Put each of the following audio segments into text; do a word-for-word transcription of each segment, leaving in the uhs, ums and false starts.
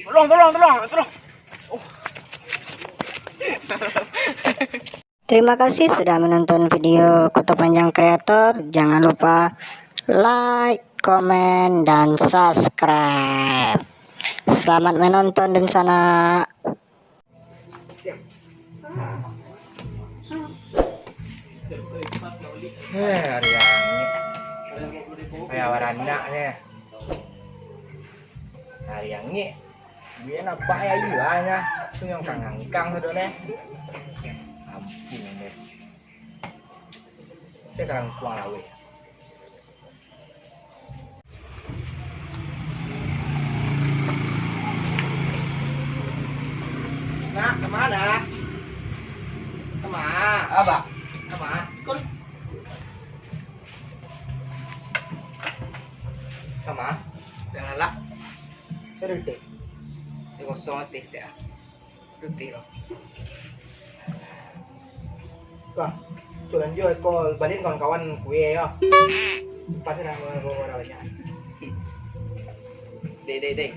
Tolong, tolong, tolong, tolong. Terima kasih sudah menonton video Koto Panjang Kreator. Jangan lupa like, komen, dan subscribe. Selamat menonton, dunsanak. Eh, hari angin. Kayak baranak ni. Hari angin. Dia nampak ya iya nya. Tu yang kangkang tu deh. Ampun deh. Kita kangkang lah weh. Nak, kemana? Kemana? Apa? Kemana? Kul. Kemana? Janganlah. Terus teh. Dia kosong teh, teh. Putih lo. Wah, tu lanjut ko balian kawan-kawan kue yo. Pas lah bawa-bawa banyak. Dek, dek, dek.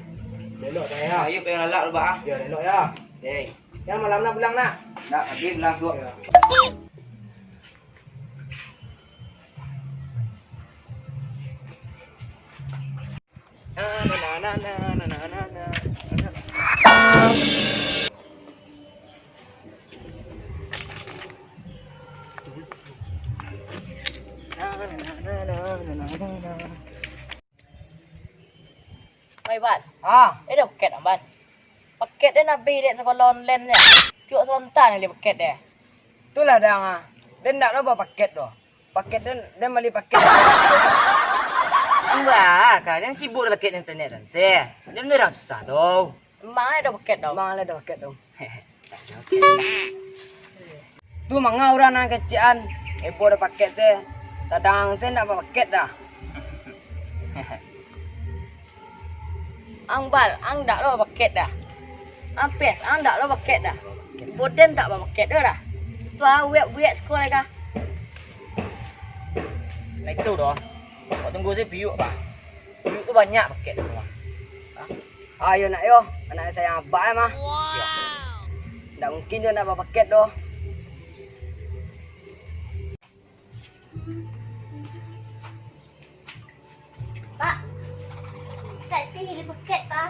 Delok dah ya. Ayo, pengen lalak lu, Bang. Yo, delok ya. Dek. Ya, malam nak pulang nak. Nak, nanti pulang suap. Ya. Oi, Bal. Ah. Eh, ado paket, Bal. Paket den abih dek sekolah online se. Tiok sontak den bali paket deh. Itulah, Dang, ah. Den ndak lo bapaket doh. Paket den, den bali paket. Ang baa ka, den sibuk paket internet den se. Den urang susah tu. Emang ado paket tu? Emang ado paket tu? Tu manga urang nan kecek an, ebo ado paket se, sadang se ndak bapaket dah. Ang Bal, ang ndak lo bapaket dah. Ampeh, ang ndak lo bapaket dah. Boden tak bapaket dah. Tu awek buek sekolah kah? Nah itu doh. Kau tunggu se piuk bah. Duit tu banyak paket tu mah. Ayo nak yo, anak sayang abak eh mah. Yo. Ndak mungkin jo ndak bapaket doh. Pak, tak tih di paket, Pak.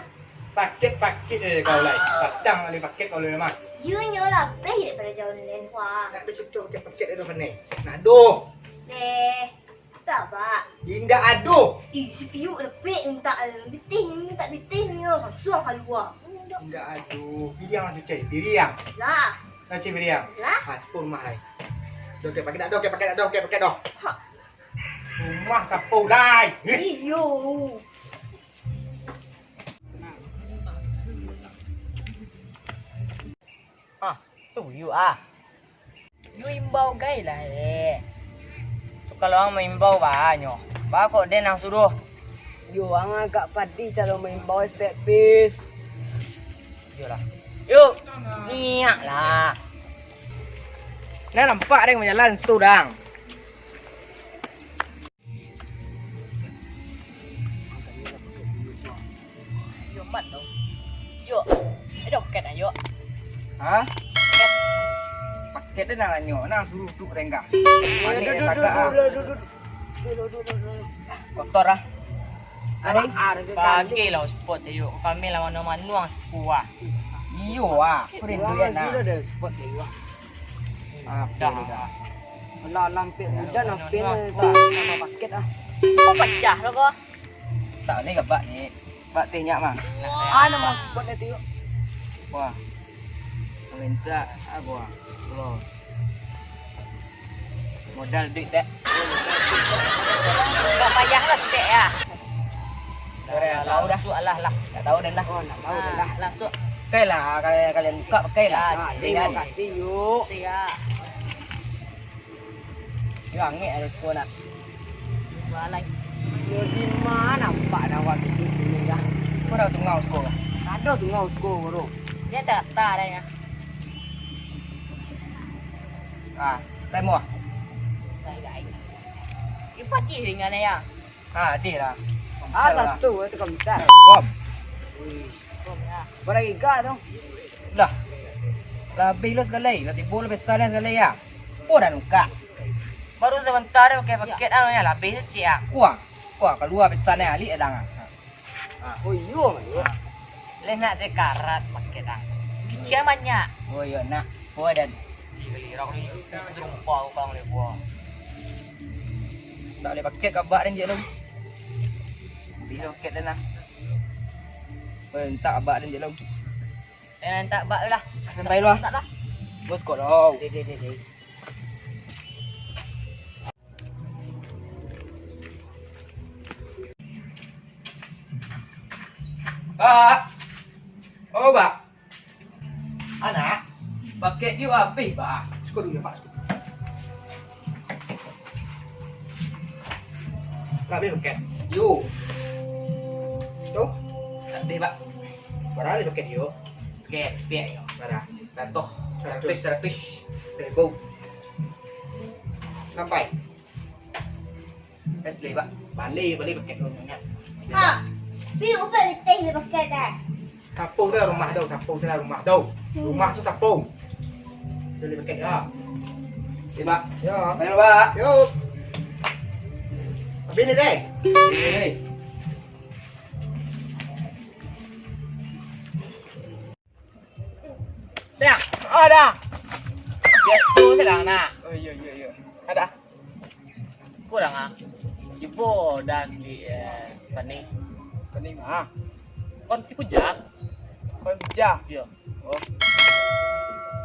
Paket-paket eh kau lai. Patang kali paket kau lai mah. Yo nyo lapeh daripada jauh nen, Pak. Nak ada cucuk paket-paket itu mana? Nak doh. Deh. Tak, Pak. Indak ado. Ih, si Piuk dapek mintak, eh, bitih, mintak bitih nyo, langsung kalua. Indak. Indak ado. Piriang lah cucai, piriang. Lah. Lah cucai piriang. Lah. Ha, cepat rumah lai. Doh, kek pakai dah, doh, kek pakai dah, doh, kek pakai dah. Ha. Rumah sapo lai. Iyo. Ah, tu yuk ah. Yu imbau gai lah eh. Tu kalau ang maimbau baa nyo. Baa kok den ang suruah. Yo, ang agak padih caro maimbau estek pis. Iyolah. Yuk, niak lah. Nah, nampak den bajalan situ dang. Yo, mat tau. Yo. Ado paket ah, yo. Ha? Paket. Paket tu nak nyo, nak suruh tu renggah. Panik duduak, tagak ah. Duduak, duduak, duduak. Kotor ah. Ado. Pakai lah spot yo. Kami lah mano-mano ang suku ah. Iyo ah. Aku rindu ya nak. Spot yo. Ah, dah. Alah, lampek hujan, lampek ni, tak tambah paket ah. Kok pacah lo ko? Tak ni gabak ni. Bak teh nyak mah. Ah, nama spot dia tu. Wah. Minta apo? Lo. Modal duit tak? Enggak payah lah, Tek, ya. Sore, tahu dah. Masuk Allah lah. Tak tahu dah lah. Oh, nak tahu dah lah. Masuk. Pakai lah, kalian, kalian buka pakai lah. Ya, terima kasih, yuk. Siap. Yo, angek ada siko nak. Balai. Yo, di mana nampak dah waktu tu ni dah? Kau dah tungau siko? Ado tungau siko, bro. Dia tak ada dah ya. Ah, temu ah. Lai, lai. Ipatih ringan ya. Ah, adih lah. Ah, satu, itu komisar. Kom. Bara giga tu? Lah. Lah abih lo sagalai, lah tibo lo pesan sagalai ya. Apo dah nukak? Baru sabanta dah pakai paket anu ya, lah abih tu cik ah. Kuah. Kuah kalua pesan ya, alik dah. Ah, oh iyo, iyo. Leh nak sakarat paket ah. Kicik banyak. Oh iyo nak. Kuah dan. Di galirang ni, rumpa ko kang leh buah. Tak boleh paket kabak dan cik tu. Bilo paket dan lah. Eh, tak kabak dan cik tu. Eh, tak bak lah. Sampai lu ah. Tak lah. Bos kok lo. Deh, deh, deh, deh. Bak. Oh, Bak. Anak, paket yu abih, Bak. Suko dulu, Pak. Lah abih paket. Yu. Tu? Abih, Bak. Bara paket yu? Paket, paket yu. Bara? Saratuih. Saratuih. Saratuih, saratuih. Seribu. Sampai. Balik, Pak. Balik, balik pakai dulu nyak. Ah, pi upai teh ni pakai dah. Sapu tu lah rumah tu, sapu tu lah rumah tu. Rumah tu sapu. Balik pakai ya. Oke, Pak. Ya. Ayo, Pak. Yo. Habis ni deh. Hei. Dah. Oh, dah. Biaso sadang nak. Oh, iyo, iyo, iyo. Ada. Kurang ah. Ibo dah di eh, Pani. Pani mah. Kon si Puja. Kon Puja. Iyo. Oh.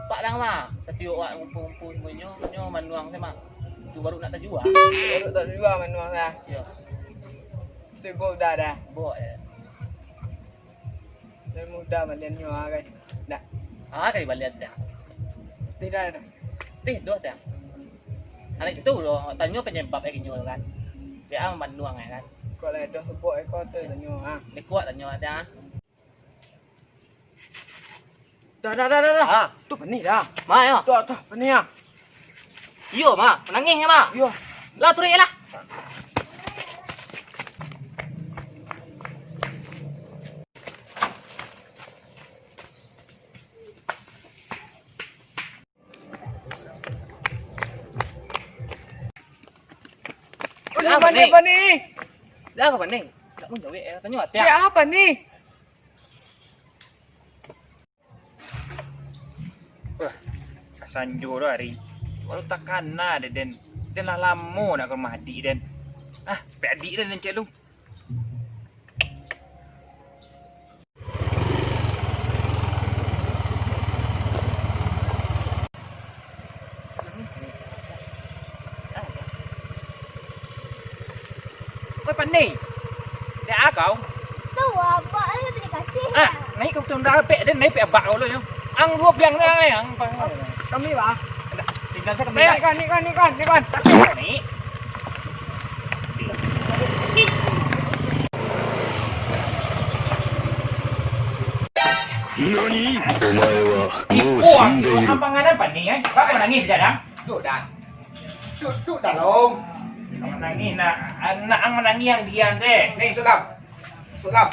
Pak dang mah. Satiok wak ngumpul-ngumpul semuanyo, nyo manuang se mah. Tu baru nak tajua. Baru nak tajua manuang dah. Iyo. Tu ibo udah dah. Bo ya. Dari muda balian nyo ah, guys. Dah. Ah, kali balian dah. Tih dah, dah. Tih doh dah. Anak itu doh, tanyo penyebab eh kinyo kan. Sia manuang eh kan. Kok lah doh sebok eh kau tu tanyo ah. Ni kuat tanyo dah. Dah, dah, dah, dah, dah. Ah. Tu Pani dah. Ma yo? Tu, tu, Pani ah. Iyo, Ma. Manangih, Ma. Iyo. Lah, turuik lah. Dah, Pani, Pani. Dah, Pani. Tak mau jawab, eh. Tanyo, Tia. Ya, apa ni? Wah, ka sanjo tu ari. Baru takana deh, Den. Den lah lamo nak ka rumah adik, Den. Ah, pek adik, Den, cek lu. Oi, Pani. Dek a kau? Tu, abak ai bali kasih. Ah, naik kau tunda pek, den naik pek abak kau lo nyo. Ang duo piang ni, ang, ang. Kami, Bang. Tinggal saya kami. Eh, kan, ni kan, ni kan, ni kan. Ni. Nani? Omae wa mou shindeiru. Ang panganan Pani, eh? Baa manangih, Jadang? Duduk dah. Duduk dah, Long. Manangih, nak, nak ang manangih ang diam, deh. Ni, Sulam. Sulam.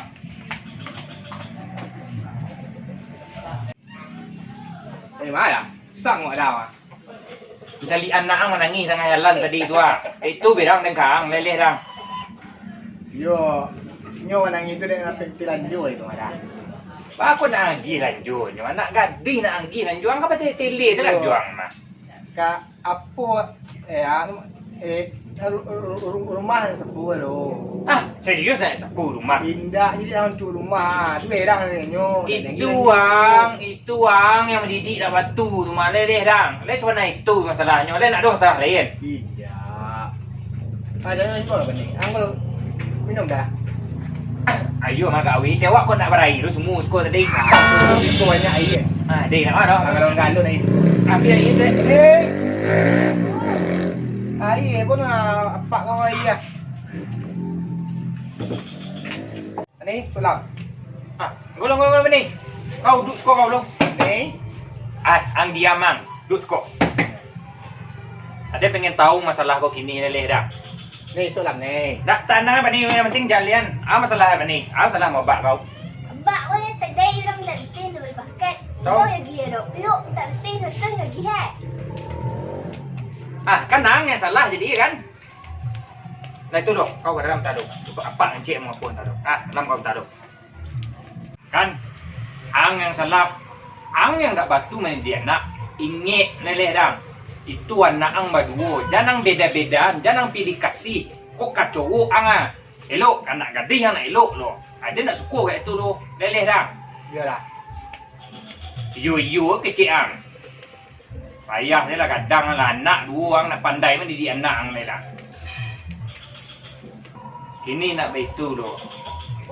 Dari mana? Sang wak dah, ah. Caliak anak ang manangih tangah jalan tadi tu, ah. Itu bedang dengkang, leleh dang. Iyo, nyo manangih tu dek nak peti lanjo itu, Madang. Baa kok nak agih lanjo nyo, anak gadih nak agih lanjo, ang ka pateh tele se lanjo ang mah. Ka apo, eh, anu, eh, ru-, ru-, ru-, rumah sapu lo. Ah, serius nak sapu rumah? Indak, jadi nak untuak rumah. Tu merah nyo. Itu ang, itu ang yang mandidik nak batu tu mah, leleh dang. Lai sabana itu masalahnyo, lai nak ado masalah lain. Indak. Ah, jangan juo lah, Bani. Ang kalau minum dah. Ayo, mah, Kak Awi. Cewak kau nak barair tu semua suko tadi. Ah, itu banyak air. Ah, deh, nak mana? Ah, kalau galon air. Ambil air tu. Eh. Air pun, ah, apak kau air lah. Ni, Sulam. Ah, golong, golong, golong, ni. Kau duduk siko kau dulu. Ni. Ah, ang diam, ang. Duduk siko. Ade pengen tahu masalah kau kini, leleh dah. Ni, Sulam, ni. Dak, tanang apa ni, yang penting jalian. Ah, masalah apa ni? Ah, masalah mabak kau. Pak, weh, tak dai urang lantin tu bakat. Tahu. Kau lagi ya, dok. Yuk, tak lantin tu lagi, hai. Ah, kan ang yang salah jadi, kan? Nah, itu, dok. Kau kadang tak, dok. Cuba apa ngecek mau apa, tak, dok. Ah, dalam kau tak, dok. Kan? Ang yang salah. Ang yang dak batu mandidik anak. Ingek, leleh dang. Itu anak ang baduo. Jan ang beda-beda, jan ang pilih kasih. Kok kacowo ang ah. Elok, anak gadih anak elok lo. Ado nak suko kayak tu lo. Leleh dang. Iyolah. Iyo, iyo, kecek ang. Payah je lah, kadang lah anak duo ang nak pandai mandidik anak ang lai lah. Kini nak baitu doh.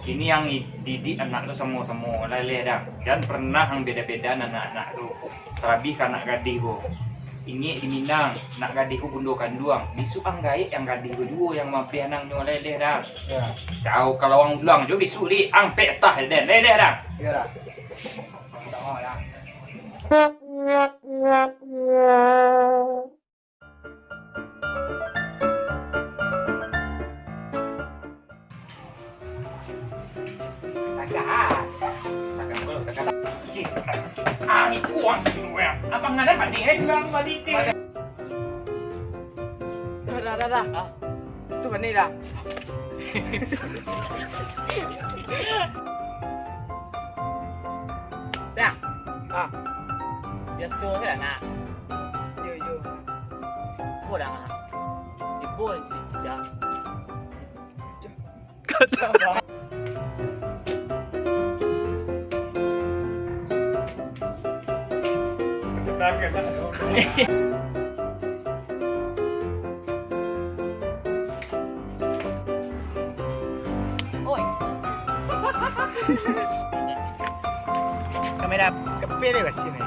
Kini ang i-, didik anak tu samo-samo, leleh dang. Jan pernah ang beda-beda anak-anak tu. Talabiah ka anak gadih ko. Ingek di Minang, anak gadih ko bundo kanduang. Bisuak ang gaek ang gadih ko juo yang mampeh anang nyo, leleh dang. Ya. Kau kalau ang ulang jo bisuak li, ang pek tah den, leleh dang. Iyolah. Ang tak mau lah. Tagak. Tagak, tagak. Cik, ah, ni kuang sini, weh. Abang ada panik, eh? Abang balik, eh. Dah, dah, dah, dah. Ah. Tu panik dah. Dah. Ah. Biaso se lah, nak. Yo, yo. Ko dah, nak. Ibo je, jah. Oi. Kamera kepil dia kat sini.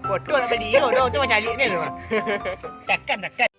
Foto nak video tu, tu macam alik ni tu. Takkan, takkan.